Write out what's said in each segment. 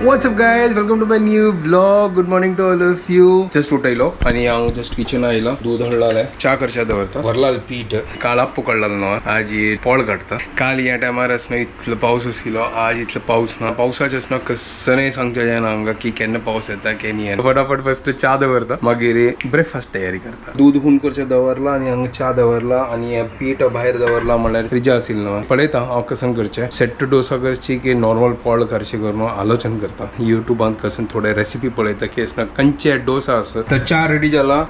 What's up guys, welcome to my new vlog. Good morning to all of you. Just उठयलो आणि हांव just kitchen आयलो, दूध हाडलें, च्या करच्या दवरता, भरला पीठ, काल आप्पू काडलेलो न्हू, आज पोळ काडटा. काल ह्या टायमार आसना इतलो पावस आशिल्लो, आज इतलो पावस ना. पावसाचें आसना कसं सांगचें जायना हांगा की केन्ना पावस येता केन्ना येना. फटाफट फस्ट च्या दवरता, मागीर ब्रेकफास्ट तयारी करता. दूध हून करचें दवरला आनी हांगा च्या दवरला आनी हें पीठ भायर दवरला, म्हणल्यार फ्रिजा आशिल्लो न्हू. पळयता हांव कसन करचें, सेट्ट डोसा करची की नॉर्मल पोळ करची करून आलोचन करता. युट्यूबान कसन थोडे रेसिपी पळयता की आसना खंयचे डोसा आसा. तर च्या रेडी जाला,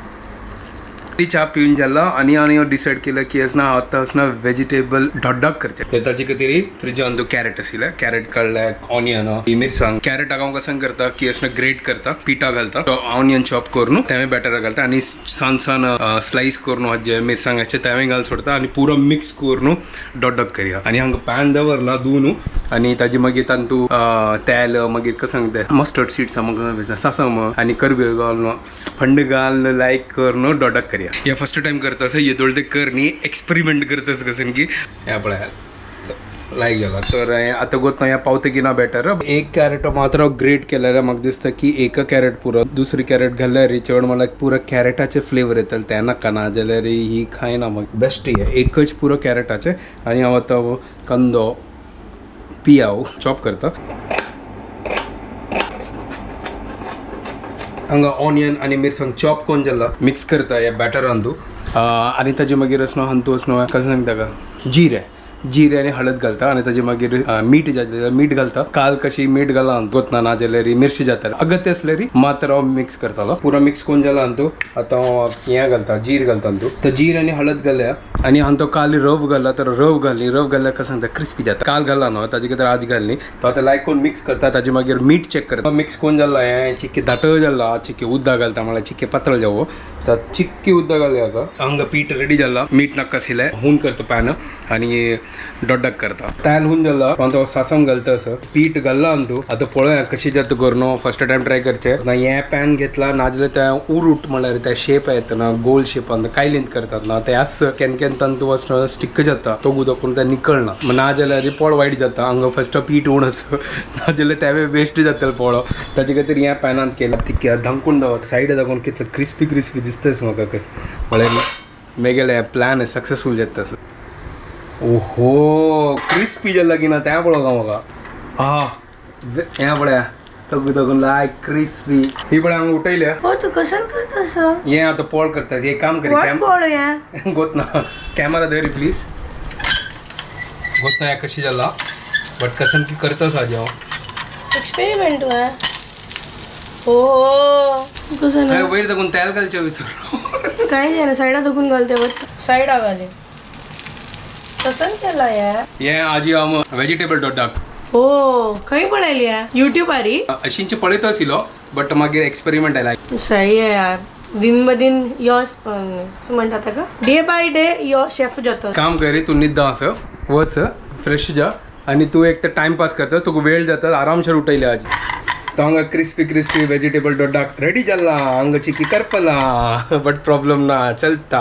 च्या पिवन जाला आनी हांवें डिसायड केलं की आसना आतां आसना वेजिटेबल डॉडॉक करचें. तर ताजे खातीर फ्रिजान कॅरेट आशिल्लें, कॅरेट काडलें, ऑनियन, मिरसांग. कॅरेट हांव कसन करता की आसना ग्रेट करता, पिठा घालता, ऑनियन चॉप करून तेवें बॅटरा घालता आनी सान सान स्लायस करून जे मिरसांगाचे तेवें घाल सोडता आनी पुरो मिक्स करून डॉडॉक करया. आनी हांगा पॅन दवरला धुवन आनी ताजे मागीर तातूंत तेल, मागीर कसं तें मस्टर्ड सीड्स, मागीर सासम आनी करबेव घालून फंड घालून लायक करून डॉडॉक करया. हे फर्स्ट टाइम करता असं, येदोळ ते कर न्ही, एक्सपेरिमेंट करतस कसन की ह्या पळय लायक जाला. तर आतां गोत ह्या पावता की ना बेटर. एक कॅरेट मात्र ग्रेट केल्यार म्हाका दिसता की एक कॅरेट पुरो, दुसरी कॅरेट घाल्यार चड मला पुरो कॅरेटाचे फ्लेवर येतले, ते नाका ना जाल्यार ही खायना. म्हाका बेस्ट हे एकच पुरो कॅरेटाचे. आनी हांव आतां कंदो पियाव चॉप करता. हांगा ऑनियन आनी मिरसांग चॉप करून जाला, मिक्स करता ह्या बॅटरान तूं. आनी ताजे मागीर आसना हातूंत आसना कशें सांगता का, जिरें जिरें आनी हळद घालता आनी ताजे मागीर मीठ जालें मीठ घालता. काल कशी मीठ घाला गोतना ना जाल्यार मिरची जाताले अगत्य आसल्यार मात्र हांव मिक्स करतालो. पुरो मिक्स करून जाला हातूंत आतां हांव हें घालता, जीर घालता हातूंत. तर जीर आनी हळद घाल्या आनी हांवें तो काल रव घाला, तर रव घाली, रव घाल्यार कशें सांगता क्रिस्पी जाता. काल घाला न्हू ताजे खातीर आज घालनी. तो आतां लायक करून मिक्स करता, ताजे मागीर मीठ चॅक करता. मिक्स करून जाला हें चिक्की दाट जाला, चिक्की उदक घालता म्हळ्यार चिक्की पातळ जावो, तर चिक्की उदक घालया. हांगा पीठ रेडी जाला, मीठ नाका आशिल्लें, हून करता पॅन आनी डॉडॉक करता. तेल हून जाला, हांव तो सासम घालता असं, पीठ घालला तूं. आतां पळोवया कशी जाता करून, फर्स्ट टायम ट्राय करचें ना. हें पॅन घेतला नाजाल्यार तें उरूट म्हळ्यार ते शेप येता ना, गोल शेपान कायलींत करतात ना, ते आस केन्ना केन्ना तांतू वचून स्टिक जाता, तो उदक करून तें निकळना, नाजाल्यार पोळ वायट जाता. हांगा फर्स्ट पीठ उण आसा, नाजाल्यार तें वेस्ट जातलें पोळो. ताजे खातीर ह्या पॅनांत केला. तिका धांकून दवर सायड दाखोवन कितलें क्रिस्पी क्रिस्पी दिसताच म्हाका कशें, म्हळ्यार मेगेलें प्लॅन सक्सेसफूल जाता. ओहो क्रिस्पी जाला की ना तें पळोवंक म्हाका. आ हें पळया तगू तगून लायक क्रिस्पी. ही पळय हांगा उठयल्या. हो तू कसन करतस? हें आतां पोळ करता, एक काम करी what पोळ हें? गोत ना कॅमेरा धरी प्लीज. गोत ना कशी जाला, बट कसन की करतस आज हांव. एक्सपेरिमेंट है. हो कसं ना वयर दाखोवन तेल घालचें विसरलो. काय जायना, सायडा दुखून घालते, सायडा घाले. कसन केला यार? हें आजी हांव वेजिटेबल डोडाक. हो खंय पळयली युट्यूबारी? अशींचे पळयत आशिल्लो, बट मागीर एक्सपेरिमेंट आयला. सही आहे यार, दिन ब दिन यो म्हणतात का, डे बाय डे यो शेफ जातो. काम करी तूं, न्हिद्दा आस, वच फ्रेश जा आनी तूं एक तर टायमपास करता, तुका वेळ जाता. आरामशीर उठयले आज. तो हांगा क्रिस्पी क्रिस्पी वेजिटेबल डोडाक रेडी जाला, हांगा चिकी करपला, बट प्रॉब्लम ना, चलता.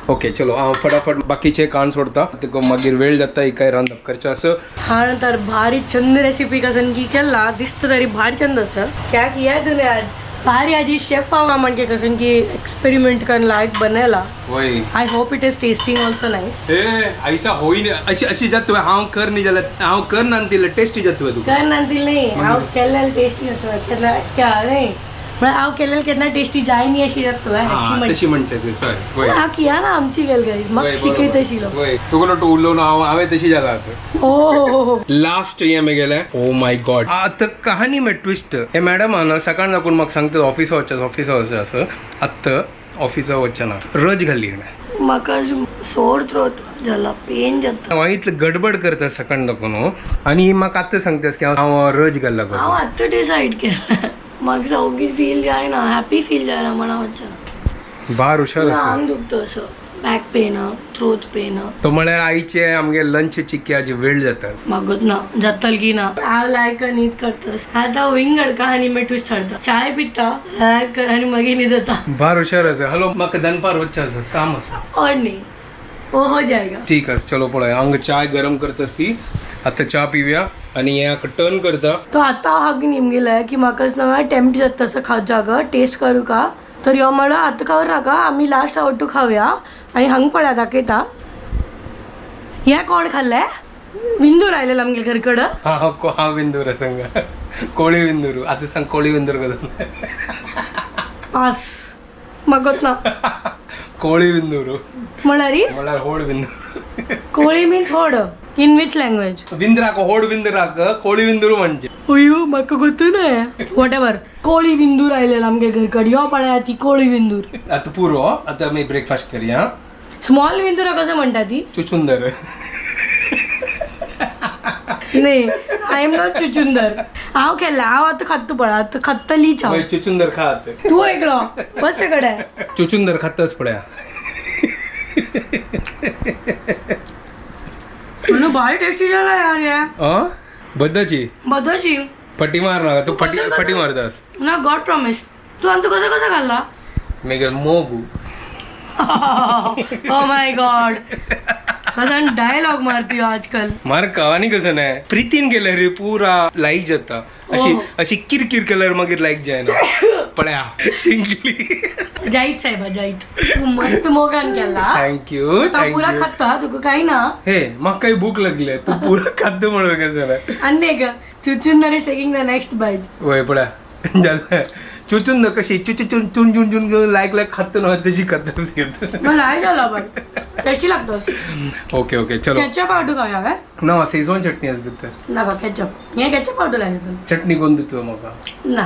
ओके चलो हांव फटाफट बाकीचे कान सोडता, तुका मागीर वेळ जाता, इकाय रांदप करचें आसा. हा तर भारी चंद रेसिपी कसन की केला दिसत तरी भारी चंद आसा. क्या किया तुने आज? भारी आजी शेफ हांव म्हणजे कसन की एक्सपेरिमेंट करून लायक बनयला. वय. I hope it is tasting also nice. ए ऐसा होई नाही, अशी अशी जात तुवें हांव कर न्ही जाल्यार हांव कर ना तितलें टेस्टी जाता तुवें तुका. कर ना नाही, हांव केल्लें टेस्टी जाता केन्ना, क्या नाही म्हळ्यार हांव केल्लें केन्ना टेस्टी जाय न्ही अशी जाता अशी म्हणटा. तशी म्हणचे, सॉरी. वय. हांव किया ना आमची गेल गाईज, म्हाका शिकयत आशिल्लो. वय, तुका नोट उलोवन हांव हांवें तशी जाला आतां. ओ लास्ट हें मेगेलें. ओ my God, आतां कहानी में ट्विस्ट. हे मॅडम आहा सकाळ साकून म्हाका सांगता ऑफिसा वचचें, ऑफिसा वचचें आसा. आतां ऑफिसा वचचें ना, रज घाली हिणें. म्हाका सोर थ्रोट जाला, पेन जाता. हांव इतलें गडबड करता सकाळ साकून आनी म्हाका आतां सांगता की हांव रज घाल्ला. हांव आतां डिसायड केलें, म्हाका सामकी फील जायना, हॅपी फील जायना म्हण हांव वचना. बार हुशार आसा. आंग दुखता असो, बॅक पेन, थ्रोट पेन. तो म्हळ्यार आईचे आमगे लंच चिक्की आज वेळ जाता. मागत ना जातल की ना. हांव लायक न्हीद करतस आतां विंगड कहानी में ट्विस्ट हाडता, चाय पिता, लायक कर आनी मागीर न्हिदता. बार हुशार आसा. हॅलो, म्हाका दनपार वचचें आसा, काम आसा. और न्ही. वो हो जाएगा. ठीक आसा, चलो पळय हांगा चाय गरम करतास ती. आतां च्या पिवया आनी हे टर्न करता. तो आता हाग निमगेलाय की म्हाकाच नव्या टेम्प्ट जाता तसं खावं जागा टेस्ट करू का. तर यो म्हणला आतां खावं नाका, आमी लास्ट आवटू खावया. आनी हांगा पळया दाखयता हें कोण खाल्लें. विंदूर आयलेलो आमगे घर कडं. हा हा हा विंदूर सांग, कोळी विंदूर. आतां सांग कोळी विंदूर कसो. पास मागत ना. कोळी विंदूर म्हळ्यार म्हळ्यार होड विंदूर. कोळी मीन्स होड इन which language? विंद्राक होड विंद्राक कोळी विंदूर म्हणजे. अयो म्हाका गोतू ना. What ever, कोळी विंदूर आयलेलो आमगे घर कडेन. यो पळया ती कोळी विंदूर. आतां पुरो, आतां आमी ब्रेकफास्ट करया. स्मॉल विंदुरा कसं म्हणटा ती? चुचुंदर. नाही, I am not चुचुंदर. हांव केल्लें, हांव आतां खात्त पळय, आतां खात्तलीच हांव. वय चुचुंदर खात. तूं एकलो बस ते कडेन. चुचुंदर खातच पळया. म्हणून भारी टेस्टी जाला यार हे. अ बद्दाची बदची फटी मार नाका तू. फटी कसं कसं? फटी मारतास. ना, गॉड प्रॉमिस. तू आनी तूं कसं कसं खाल्ला? मागीर मोगू. ओ my God, कसं डायलॉग मारती हो आजकाल. मार आनी कसं नाही प्रीतीन केलं रे पुरा लाईक जाता. अशी अशी किरकिर केल्यार मागीर लाईक जायना. पळया शिंकली. जाईत साहेबा जाईत, तू मस्त मोगान केला. Thank you. आता पुरा thank you. खाता तुका काही ना. हे म्हाका काही भूक लागली, तू पुरा खाद्य म्हणून कसं नाही. आनी एक चुचुंदर is taking the next bite. वय पळया जालें. चुचून कशी चुचू चुन चुन चुन चुन लायक लायक खात ना तशी खात. मला आहे झाला पण टेस्टी लागतोस. ओके ओके चलो. केचप आवडू का हवे? ना, शेजवान चटणी आस भितर. नका केचप, हे केचप आवडू लागले तू. चटणी कोण दितलो म्हाका? ना.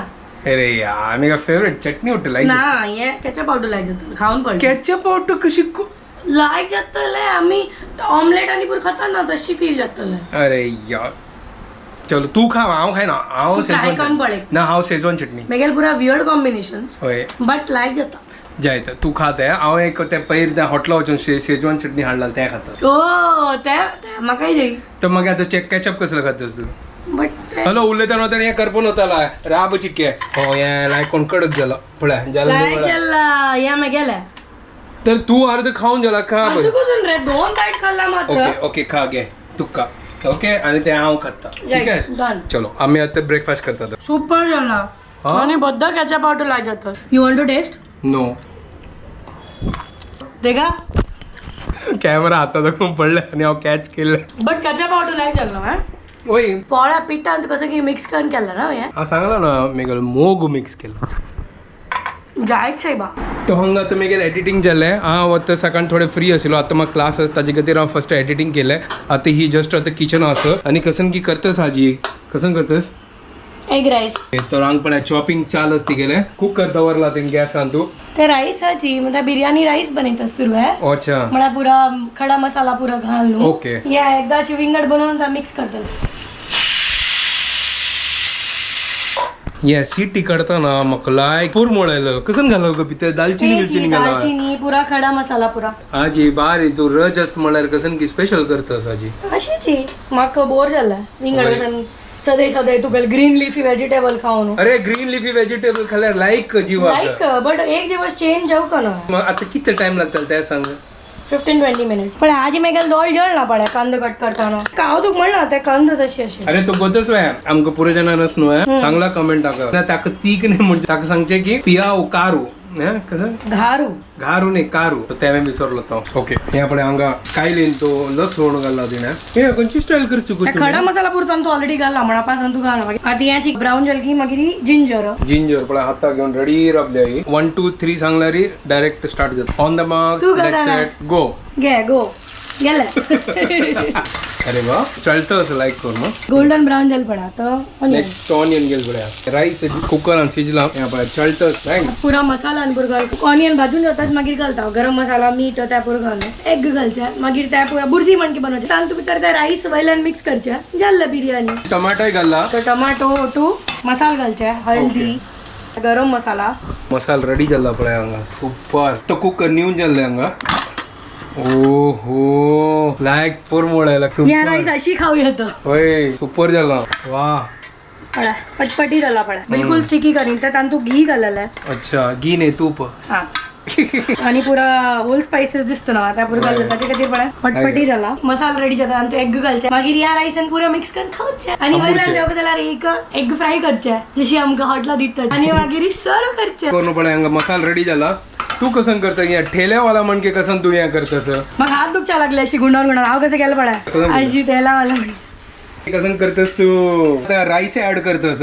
अरे यार म्हाका फेवरेट चटणी उठ्ठा लायक. ना, हे केचप आवडू लागले तू खाऊन पडले. केचप आवडटा कशी? लायक जातले आमी ऑमलेट आनी पुरो खाता ना तशी फील जातले. अरे यार चलो तू खा, हांव खायना. हांव तू try Schezwan करून चटणी. पळय. ना, हांव शेजवान चटणी. मेगेल पुरा वियर्ड कॉम्बिनेशन्स. हय. बट लायक जाता. जायत तू खाता हांव एक ते पयर त्या हॉटेला वचून शेजवान चटणी हाडला ते खाता. ओ ते ते म्हाकाय जाय. तर मागीर आतां चेक केचप कसलो खातस तू? बट हॅलो उलयतना वतना हें करपून वताला राब चिक्के हो हें लायक कोण कडक जाला पळय जाला लायक पळय. जाला या मेगेले. तर तू अर्ध खाऊन जाला खा. असं कसून रे, दोन बाईट खाल्ला मात्र. ओके ओके खा घे तुका. ओके आणि ते हांव खाता. ठीक आहे. डन. चलो आम्ही आता ब्रेकफास्ट करतात. सुपर जाला. हा? आणि बद्दा केचप आवडू लायक जाता. You want to taste? No. देखा. कॅमेरा हातात दाखवून पडले आणि हांव कॅच केले. बट केचप आवडू लायक जाला ना. वय. पोळ्या पिठांत कसं की मिक्स करून केला ना हे. हांव सांगला ना मेगेलो मोग मिक्स केलो. जायच साहेबा. तो हांगा आतां मेगेलें एडिटींग जालें. हांव आतां सकाळ थोडें फ्री आशिल्लो, आतां म्हाका क्लास आसा ताजे खातीर हांव फस्ट एडिटींग केलें. आतां ही जस्ट आतां किचन आसा आनी कसन की करतस हाजी कसन करतस? Egg rice. तर हांगा पळय चॉपिंग चाल आसा तिगेलें. कुकर दवरला तेणें गॅसान तूं. ते राईस हाची म्हणजे बिर्याणी राईस बनयता सुरू आहे. अच्छा. म्हळ्यार पुरा खडा मसाला पुरा घालून. ओके. या एकदाची विंगड बनवून मिक्स करतले. हे सिटी करताना म्हाका लायक पुरमोळ आयलो. कसन घालो गो भितर दालचिनी बिलचिनी घाला? दालचिनी पुरा खडा मसाला पुरा. आजी बारी तू रज आसा म्हळ्यार कसन की स्पेशल करतस आजी. अशीची म्हाका बोर जाला विंगड वय. कसन सदै सदै तुगेल ग्रीन लिफी वेजिटेबल खावन. अरे ग्रीन लिफी वेजिटेबल खाल्यार लायक जिवाक. लायक बट एक दिवस चेंज जावं का ना. मग आता कितले टाइम लागतलो ते सांग. 15-20 मिनिट. पण आजी मेगेल दोळ जळना पडे कांदो कट करताना. हांव तुका म्हणला ते कांदो तशी अशी. अरे तो गोतच वे आमकां पुरो जाणां न्हय सांगला कमेंट ताका ना ताका तीक न्ही म्हणजे ताका सांगचें की पियाव कारू हें कसं घारू. घारू न्ही कारू तें विसरलो तो. ओके हे पळय हांगा कायलीन तो लसण घाला तिणें. हे खंयची स्टायल करची गो ते खडा मसाला पुरतान तू ऑलरेडी घाला म्हणपासान तू घाला. आतां याची ब्राऊन जाली की मागीर जिंजर. जिंजर पळय हाताक घेवन रेडी रावल्या ही. 1 2 3 सांगल्यार डायरेक्ट स्टार्ट जाता. ऑन the marks तू कसं let's जाणार? Set go. घे गो गेले. अरे वा चलतं असं लायक कर मग. गोल्डन ब्राऊन जाल पडा तो onion. नेक्स्ट ऑनियन गेल पळय. राईस कुकरान शिजला हे पळय चलतं thank. पुरा मसाला आनी पुरो घाल. ऑनियन भाजून जातात मागीर घालता गरम मसाला मीठ त्या पुरो घालून एग घालचे मागीर त्या पुरा बुर्जी म्हणकी बनवचे तातूंत भितर ते राईस वयल्यान मिक्स करचे जाल्ले बिर्याणी. टमाटोय घालला. तर टमाटो टू मसाला घालचे हळदी गरम मसाला. मसाला रेडी जाला पळय हांगा सुपर. तो कुकर न्यून जाल्ले हांगा. ओहो लायक पुरमोळ आयला या सुपर. राईस अशी खाऊ येतो. होय सुपर जाला वा. पळा पटपटी जाला पळा बिलकुल स्टिकी करीन तर तातूंत घी घाललें. अच्छा घी न्ही तूप. हा आणि पुरा होल स्पायसेस दिसतो ना त्या पुरा घालता ताचे खातीर पळय फटफटी जाला. मसाला रेडी जाता आणि तो एग घालचे, मागीर ह्या रायसान पुरा मिक्स करून खावचे आणि वयल्यान जेवता जाल्यार एक एग फ्राय करचे जशी आमकां हॉटला दितात आणि मागीर सर्व करचे. करून पळय हांगा मसाला रेडी जाला. तू कसन करता या ठेल्यावाला म्हणके कसन तू या करतस? मग हात दुखच्या लागले अशी गुंडावर गुंडावर. हांव कसं केलं पळय आजी तेला मला. कसन करतस तू? आता राईस ऍड करतस.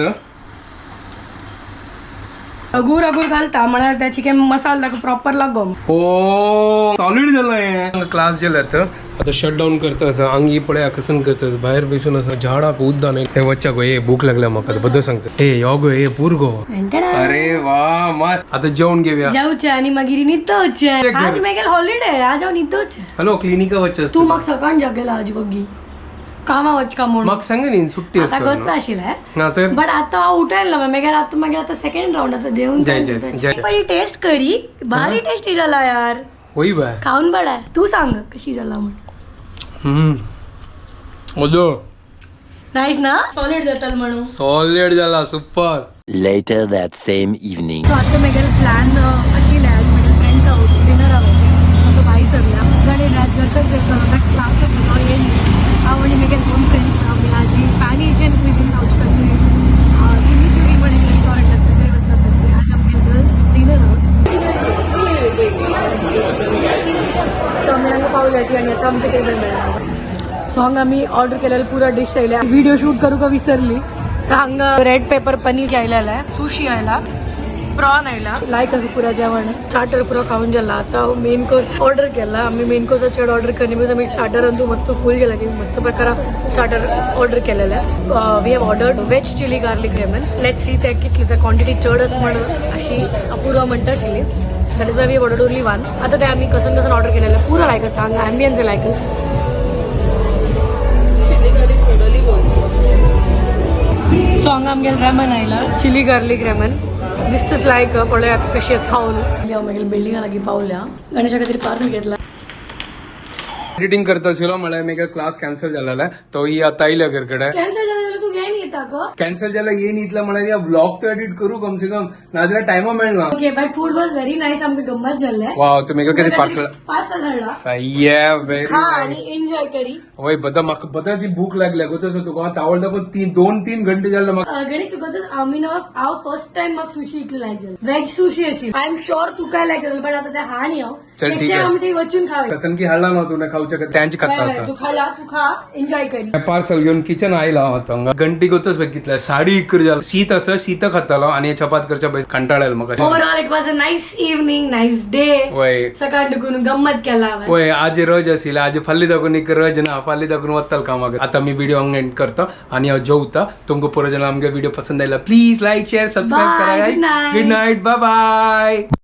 अगूर अगूर घालता म्हळ्यार त्या चिकन मसाला ताका प्रॉपर लागो. हो, सॉलिड झालंय. क्लास गेल्यात आता शट डाऊन करतस. अंगी पळय कसन करतस भायर बसून असं झाडाक उद्दान हे वच्चा गो. हे भूक लागल्या म्हाका बद्दल सांगता. हे यो गो, हे पूर गो. अरे वा मस्त. आता जेवण घेऊया. जाऊचे आणि मागीर न्हिदोवचे. आज मेगेल हॉलिडे, आज हांव न्हिदोवचे. हॅलो, क्लिनिका वच्चे. तू म्हाका सकाळ जागेला आज बग्गी कामा वचका म्हणून. मग सांग न्ही सुट्टी आता आसता. गत आशिल्लें ना तर. बट आता हांव उठायला ना मागीर आता मागीर आता सेकंड राऊंड आता देऊन. जय जय जय. पहिली टेस्ट करी, भारी टेस्टी झाला यार. होई बाय. खाऊन बडाय तू सांग कशी झाला म्हण. मजो. नाईस ना, सॉलिड जाताल म्हणून. सॉलिड झाला, super. Later that same evening. So आता मेगेल प्लॅन आशिल्लें आज मेगेल फ्रेंड्स आवट डिनर हावाचें. सो आतां भायर सरल्या गणेश राजगरकर येतलो, ताका क्लास आसा तो येयली. हांव आनी मेगेल दोन फ्रेंड्स आमी आजी पॅन एशियन क्विझीन खावचे खातीर चिमी चुरी म्हण एक रेस्टॉरंट आसा थंय वता सगळीं. आज आमगे गर्ल्स डिनर आवट. सो आमी हांगा पावल्या आनी आतां आमकां टेबल मेळ्ळा. सो हांगा आमी ऑर्डर केलेलं पुरा डिश आयल्या. व्हिडिओ शूट करूका विसरली. तर हांगा रेड पेपर पनीर आयलेला आहे, सुशी आयला, प्रॉन आयला. लायक असं पुरा जेवण स्टार्टर पुरा खाऊन गेला. आता मेन कोर्स ऑर्डर केला आम्ही. मेन कोर्स चड ऑर्डर करणे because आम्ही स्टार्टर अंदू मस्त फुल गेला की मस्त प्रकार स्टार्टर ऑर्डर केलेला. We have ordered veg chilli garlic ramen. Let see त्या कितली त्या क्वांटिटी चड आसा म्हणून अशी अपूर्वा म्हणटा आशिल्ली. That is why we order only one. आता ते आम्ही कसन कसन ऑर्डर केलेलं पुरा लायक आसा. हांगा ॲम्बियन्स लायक आसा. सो हांगा आमगेले रेमन आयला, चिली गार्लिक रेमन दिसतच लायक. पळय आता कशी आसा खावन. हांव मागीर बिल्डिंगा लागीं पावल्या. गणेशा खातीर पार्सल घेतला. एडिटिंग करता आशिल्लो म्हळ्यार मागीर क्लास कॅन्सल जालेला तो ही आता आयल्या घरकडे. कॅन्सल जालें जाल्यार तूं घेन येता गो. कॅन्सल जाला येन इतला म्हळ्यार व्लॉग तो एडिट करू कम से कम, नाजाल्यार टायमा मेळना. Okay, but food was very nice. आमकां गम्मत जाल्लें. वाव, तुम्ही किती पार्सल पार्सल हाडला. सही आहे, व्हेरी खा आणि नाईस. एन्जॉय करी. वय बदा म्हाका बदाची भूक लागल्या गो. तसं तुका तावडता पण तीन 2-3 घंटे जाले म्हाका. गणेश तुका आमी ना हांव फर्स्ट टायम म्हाका सुशी इतली लायक जालें. व्हेज सुशी अशी I am sure तुकाय लायक जातलें, बट आतां तें हा न्ही हांव. चल, ठीक नेक्स्ट टायम आहे. आमी थंय वचून खावया. कसन की हाडला ना तुला खावच्या का त्यांची खाता बाय बाय, आता. तू खाला, तू खा, एन्जॉय करी. पार्सल घेऊन किचन आयला हांव आतां हांगा. घंटी गोतच बघितलं साडी इकर जालो शीत आसा, शीत खातालो आणि चपात करच्या पयस कंटाळेल म्हाका. Overall it was a nice evening, nice day. वय. सकाळ दुखून गम्मत केला हांवें. वय, आज रज आशिल्ले. आज फाल्ली दाखून एक रज ना, फाल्ली दाखून वताल कामाक. आता मी व्हिडिओ हांगा एंड करता आणि हांव जेवता. तुमकां पुरो जाण आमगे व्हिडिओ पसंद आयला please like share subscribe Bye, करा. Good night. Good night, bye bye.